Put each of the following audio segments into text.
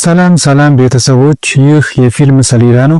ሰላም ሰላም ቤተሰቦች፣ ይህ የፊልም ሰሌዳ ነው።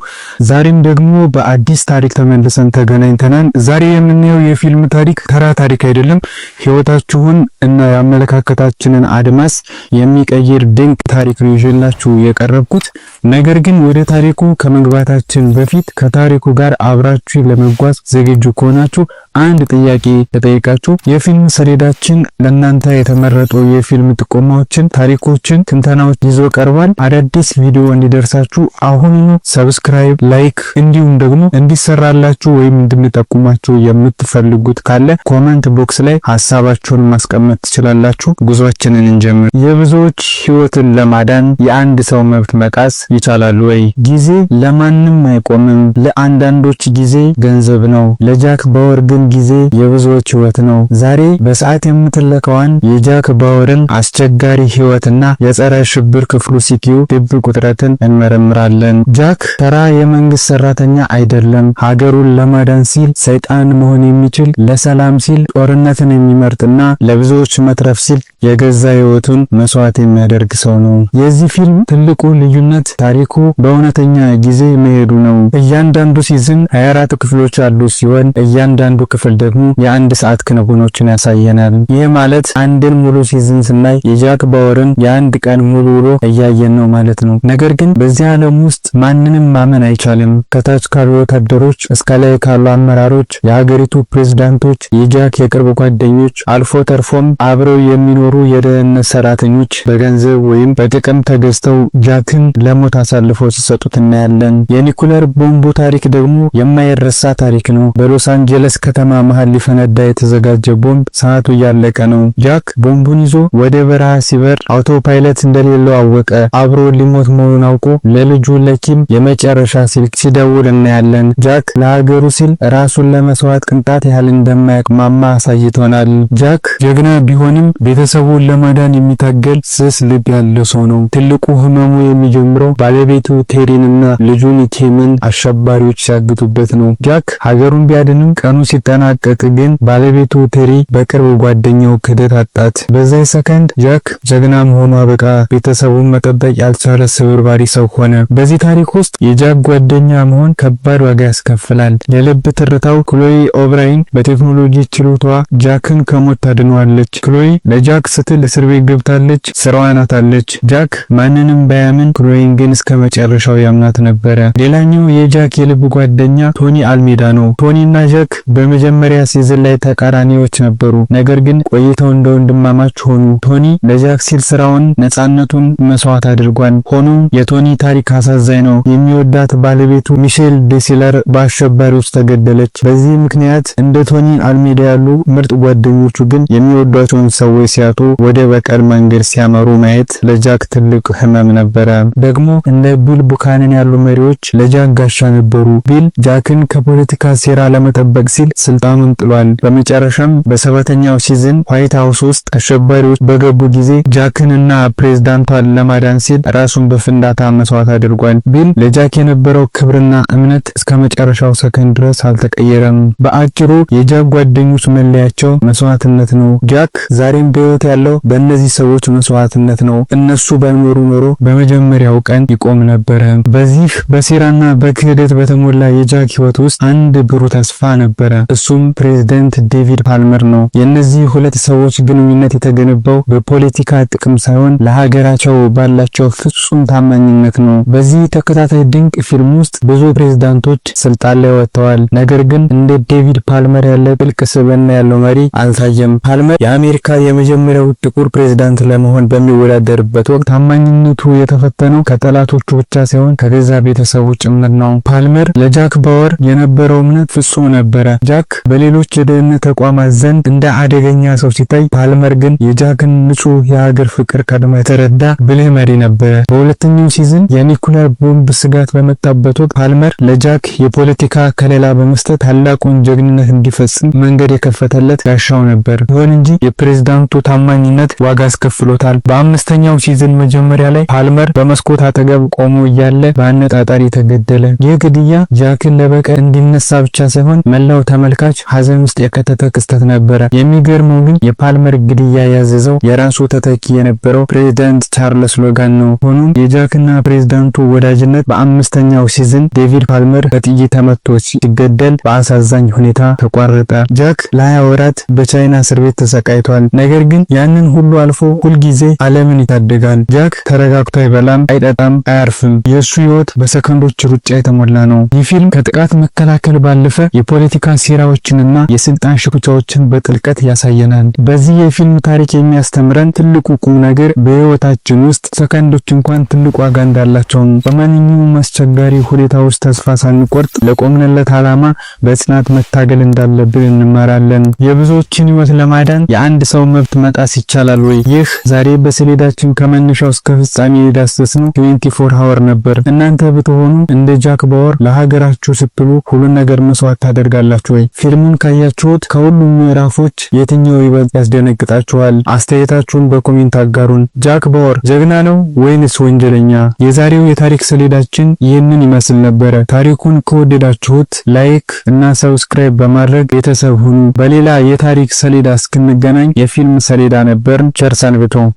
ዛሬም ደግሞ በአዲስ ታሪክ ተመልሰን ተገናኝተናል። ዛሬ የምናየው የፊልም ታሪክ ተራ ታሪክ አይደለም። ሕይወታችሁን እና የአመለካከታችንን አድማስ የሚቀይር ድንቅ ታሪክ ነው ይዤላችሁ የቀረብኩት። ነገር ግን ወደ ታሪኩ ከመግባታችን በፊት ከታሪኩ ጋር አብራችሁ ለመጓዝ ዝግጁ ከሆናችሁ አንድ ጥያቄ ልጠይቃችሁ። የፊልም ሰሌዳችን ለእናንተ የተመረጡ የፊልም ጥቆማዎችን፣ ታሪኮችን፣ ትንተናዎች ይዞ ቀርቧል። አዳዲስ ቪዲዮ እንዲደርሳችሁ አሁኑኑ subscribe፣ like እንዲሁም ደግሞ እንዲሰራላችሁ ወይም እንድንጠቁማችሁ የምትፈልጉት ካለ comment box ላይ ሀሳባችሁን ማስቀመጥ ትችላላችሁ። ጉዟችንን እንጀምር። የብዙዎች ህይወትን ለማዳን የአንድ ሰው መብት መጣስ ይቻላል ወይ? ጊዜ ለማንም አይቆምም። ለአንዳንዶች ጊዜ ገንዘብ ነው፣ ለጃክ ባወር ግን ጊዜ የብዙዎች ህይወት ነው። ዛሬ በሰዓት የምትለካዋን የጃክ ባወርን አስቸጋሪ ህይወትና የጸረ ሽብር ክፍሉ CTU ድብቅ ውጥረትን እንመረምራለን። ጃክ ተራ የመንግስት ሰራተኛ አይደለም። ሀገሩን ለማዳን ሲል ሰይጣን መሆን የሚችል፣ ለሰላም ሲል ጦርነትን የሚመርጥና ለብዙዎች መትረፍ ሲል የገዛ ህይወቱን መስዋዕት የሚያደርግ ሰው ነው። የዚህ ፊልም ትልቁ ልዩነት ታሪኩ በእውነተኛ ጊዜ መሄዱ ነው። እያንዳንዱ season 24 ክፍሎች ያሉት ሲሆን እያንዳንዱ ክፍል ደግሞ የአንድ ሰዓት ክንውኖችን ያሳየናል። ይህ ማለት አንድን ሙሉ season ስናይ የጃክ ባወርን የአንድ ቀን ሙሉ ውሎ እያየን ነው ማለት ነው። ነገር ግን በዚህ ዓለም ውስጥ ማንንም ማመን አይቻልም። ከታች ካሉ ወታደሮች እስከ ላይ ካሉ አመራሮች፣ የሀገሪቱ ፕሬዝዳንቶች፣ የጃክ የቅርብ ጓደኞች፣ አልፎ ተርፎም አብረው የሚኖሩ የደህንነት ሰራተኞች በገንዘብ ወይም በጥቅም ተገዝተው ጃክን ለሞት አሳልፈው ሲሰጡት እናያለን። የኒኩለር ቦምቡ ታሪክ ደግሞ የማይረሳ ታሪክ ነው። በሎስ አንጀለስ ከተማ መሃል ሊፈነዳ የተዘጋጀ ቦምብ ሰዓቱ እያለቀ ነው። ጃክ ቦምቡን ይዞ ወደ በረሃ ሲበር auto pilot እንደሌለው አወቀ። አብሮ ሊሞት መሆኑን አውቆ ለልጁ ለኪም የመጨረሻ ስልክ ሲደውል እናያለን። ጃክ ለሀገሩ ሲል ራሱን ለመስዋዕት ቅንጣት ያህል እንደማያቅማማ አሳይቶናል። ጃክ ጀግና ቢሆንም ቤተሰቡን ለማዳን የሚታገል ስስ ልብ ያለው ሰው ነው። ትልቁ ህመሙ የሚጀምረው ባለቤቱ ቴሪንና ልጁን ኪምን አሸባሪዎች ሲያግቱበት ነው። ጃክ ሀገሩን ቢያድንም ቀኑ ሲጠናቀቅ ግን ባለቤቱ ቴሪ በቅርብ ጓደኛው ክህደት አጣት። በዚያ ሰከንድ ጃክ ጀግና መሆኑ አበቃ። ቤተሰቡን መጠበቅ ያልቻለ ስብርባሪ ሰው ሆነ። በዚህ ታሪክ ውስጥ የጃክ ጓደኛ መሆን ከባድ ዋጋ ያስከፍላል። የልብ ትርታው ክሎይ ኦብራይን በቴክኖሎጂ ችሎታዋ ጃክን ከሞት ታድነዋለች። ክሎይ ለጃክ ስትል እስር ቤት ገብታለች፣ ስራዋን አጥታለች። ጃክ ማንንም ባያምን ክሎይን ግን እስከ መጨረሻው ያምናት ነበረ። ሌላኛው የጃክ የልብ ጓደኛ ቶኒ አልሜዳ ነው። ቶኒ እና ጃክ በመጀመሪያ season ላይ ተቃራኒዎች ነበሩ። ነገር ግን ቆይተው እንደ ወንድማማች ሆኑ። ቶኒ ለጃክ ሲል ስራውን፣ ነፃነቱን መስዋዕት አድርጓል። ሆኖም የቶኒ ታሪክ አሳዛኝ ነው። የሚወዳት ባለቤቱ ሚሼል ዴሲለር በአሸባሪዎች ተገደለች። በዚህ ምክንያት እንደ ቶኒ አልሜዳ ያሉ ምርጥ ጓደኞቹ ግን የሚወዷቸውን ሰዎች ሲያጡ ወደ በቀል መንገድ ሲያመሩ ማየት ለጃክ ትልቅ ህመም ነበረ። ደግሞ እንደ ቢል ቡካነን ያሉ መሪዎች ለጃክ ጋሻ ነበሩ። ቢል ጃክን ከፖለቲካ ሴራ ለመጠበቅ ሲል ስልጣኑን ጥሏል። በመጨረሻም በሰባተኛው season ዋይት ሃውስ ውስጥ አሸባሪዎች በገቡ ጊዜ ጃክን እና ፕሬዝዳንቷን ለማዳን ሲል ራሱን በፍንዳታ መስዋዕት አድርጓል። ቢል ለጃክ የነበረው ክብርና እምነት እስከ መጨረሻው ሰከንድ ድረስ አልተቀየረም። በአጭሩ የጃክ ጓደኞች መለያቸው መስዋዕትነት ነው። ጃክ ዛሬም በህይወት ያለው በእነዚህ ሰዎች መስዋዕትነት ነው። እነሱ ባይኖሩ ኖሮ በመጀመሪያው ቀን ይቆም ነበረ። በዚህ በሴራና በክህደት በተሞላ የጃክ ህይወት ውስጥ አንድ ብሩህ ተስፋ ነበረ። እሱም ፕሬዝዳንት ዴቪድ ፓልመር ነው። የእነዚህ ሁለት ሰዎች ግንኙነት የተገነባው በፖለቲካ ጥቅም ሳይሆን ለሀገራቸው ባላቸው ፍጹም ታማኝነት ነው። በዚህ ተከታታይ ድንቅ ፊልም ውስጥ ብዙ ፕሬዝዳንቶች ስልጣን ላይ ወጥተዋል። ነገር ግን እንደ ዴቪድ ፓልመር ያለ ጥልቅ ስብዕና ያለው መሪ አልታየም። ፓልመር የአሜሪካ የመጀመሪያው ጥቁር ፕሬዝዳንት ለመሆን በሚወዳደርበት ወቅት ታማኝነቱ የተፈተነው ከጠላቶቹ ብቻ ሳይሆን ከገዛ ቤተሰቡ ጭምር ነው። ፓልመር ለጃክ ባወር የነበረው እምነት ፍጹም ነበረ። ጃክ በሌሎች የደህንነት ተቋማት ዘንድ እንደ አደገኛ ሰው ሲታይ፣ ፓልመር ግን የጃክን ንጹህ የሀገር ፍቅር ቀድሞ የተረዳ ብልህ መሪ ነበረ። በሁለተኛው season የኒኩለር ቦምብ ስጋት በመጣበት ወቅት ፓልመር ለጃክ የፖለቲካ ከለላ በመስጠት ታላቁን ጀግንነት እንዲፈጽም መንገድ የከፈተለት ጋሻው ነበር። ይሁን እንጂ የፕሬዝዳንቱ ታማኝነት ዋጋ አስከፍሎታል። በአምስተኛው season መጀመሪያ ላይ ፓልመር በመስኮት አጠገብ ቆሞ እያለ በአነጣጣሪ ተገደለ። ይህ ግድያ ጃክን ለበቀል እንዲነሳ ብቻ ሳይሆን መላው ተመልካቹን ተመልካች ሀዘን ውስጥ የከተተ ክስተት ነበረ። የሚገርመው ግን የፓልመር ግድያ ያዘዘው የራሱ ተተኪ የነበረው ፕሬዝዳንት ቻርለስ ሎጋን ነው። ሆኖም የጃክና ፕሬዝዳንቱ ወዳጅነት በአምስተኛው season ዴቪድ ፓልመር በጥይት ተመቶ ሲገደል በአሳዛኝ ሁኔታ ተቋረጠ። ጃክ ለ20 ወራት በቻይና እስር ቤት ተሰቃይቷል። ነገር ግን ያንን ሁሉ አልፎ ሁልጊዜ ዓለምን ይታደጋል። ጃክ ተረጋግቶ አይበላም፣ አይጠጣም፣ አያርፍም። የእሱ ህይወት በሰከንዶች ሩጫ የተሞላ ነው። ይህ ፊልም ከጥቃት መከላከል ባለፈ የፖለቲካ ሴራዎችንና የስልጣን ሽኩቻዎችን በጥልቀት ያሳየናል። በዚህ የፊልም ታሪክ የሚያስተምረን ትልቁ ቁም ነገር በህይወታችን ውስጥ ሰከንዶች እንኳን ትልቅ ዋጋ እንዳላቸው ነው። በማንኛውም አስቸጋሪ ሁኔታ ውስጥ ተስፋ ሳንቆርጥ ለቆምንለት ዓላማ በጽናት መታገል እንዳለብን እንማራለን። የብዙዎችን ህይወት ለማዳን የአንድ ሰው መብት መጣስ ይቻላል ወይ? ይህ ዛሬ በሰሌዳችን ከመነሻው እስከ ፍጻሜ የዳሰስነው 24 Hour ነበር። እናንተ ብትሆኑ እንደ ጃክ ባወር ለሀገራችሁ ስትሉ ሁሉን ነገር መስዋዕት ታደርጋላችሁ ወይ? ፊልሙን ካያችሁት ከሁሉም ምዕራፎች የትኛው ይበልጥ ያስደነግጣችኋል? አስተያየታችሁን በ comment አጋሩን። ጃክ ባወር ጀግና ነው ወይንስ ወንጀለኛ? የዛሬው የታሪክ ሰሌዳችን ይህንን ይመስል ነበረ። ታሪኩን ከወደዳችሁት like እና subscribe በማድረግ ቤተሰብ ሁኑ። በሌላ የታሪክ ሰሌዳ እስክንገናኝ የፊልም ሰሌዳ ነበርን። ቸር ሰንብቱ።